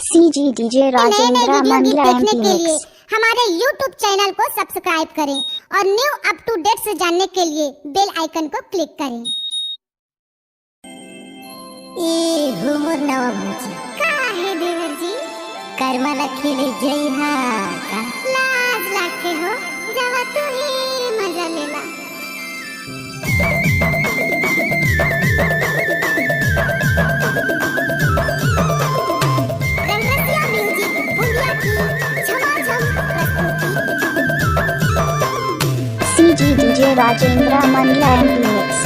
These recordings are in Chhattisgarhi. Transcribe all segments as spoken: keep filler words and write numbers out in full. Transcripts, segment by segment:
CG DJ नए नए राजेंद्र वीडियो गीत मंडला देखने के लिए एमपी मिक्स। हमारे YouTube चैनल को सब्सक्राइब करें और न्यू अप टू डेट से जानने के लिए बेल आइकन को क्लिक करें। ए हो मोर नवा भौजी। का हे देवर जी? करमा ला खेले जइहा का? लाज लागथे हो, जावा तू ही मजा लेला। रंगरसिया म्यूजिक पुलिया की झमाझम प्रस्तुति। CG DJ Rajendra Mandla MP mix.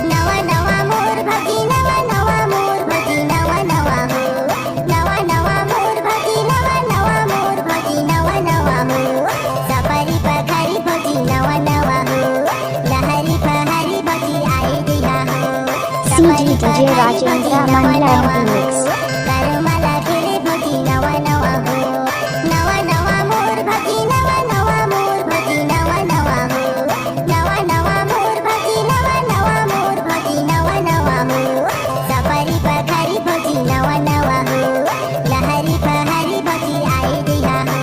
नवा नवा मोर भौजी, नवा नवा मोर भौजी, नवा नवा हो। नवा नवा मोर भौजी, नवा नवा मोर भौजी, नवा नवा हो। सपरी पखरी भौजी, नवा नवा हो। लहरी पहरी भौजी, आई दिया हो। CG DJ Rajendra Mandla MP mix. Karma ला खेले भौजी, नवा नवा हो। नवा नवा मोर भौजी, नवा नवा मोर भौजी, नवा नवा हो। नवा नवा मोर भौजी, नवा नवा मोर भौजी, नवा नवा हो। सपरी पखरी भौजी, नवा नवा हो। लहरी पहरी भौजी, आई दिया हो।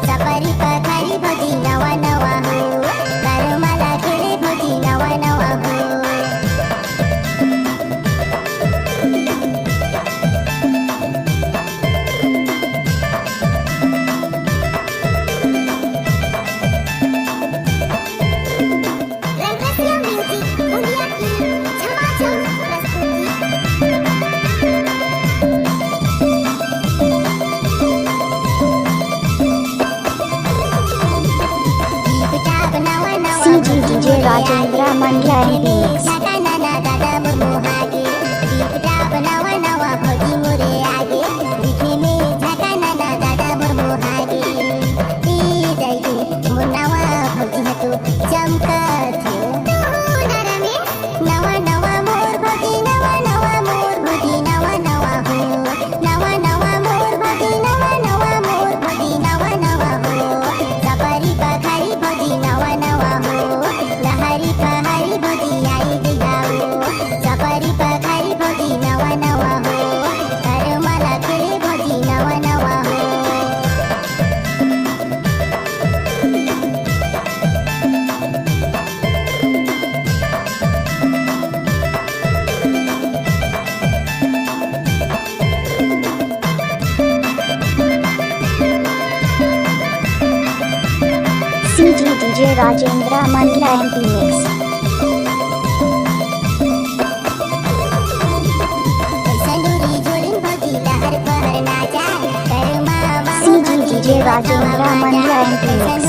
सपरी पखरी भौजी, नवा नवा हो। करमा ला खेले भौजी, नवा नवा हो। रंगरसिया म्यूजिक पुलिया की झमाझम प्रस्तुति। CG DJ Rajendra Mandla MP mix. चमकत हो। नवा नवा मोर भौजी, नवा नवा मोर भौजी, नवा नवा हो। नवा नवा मोर भौजी, नवा नवा मोर भौजी, नवा नवा हो। सपरी पखरी भौजी, नवा नवा हो। लहरी पहरी भौजी, आई दिया हो। सपरी पखरी भौजी, नवा नवा हो। करमा ला खेले भौजी, नवा नवा हो। CG DJ Rajendra Mandla MP mix. CG DJ Rajendra Mandla MP mix.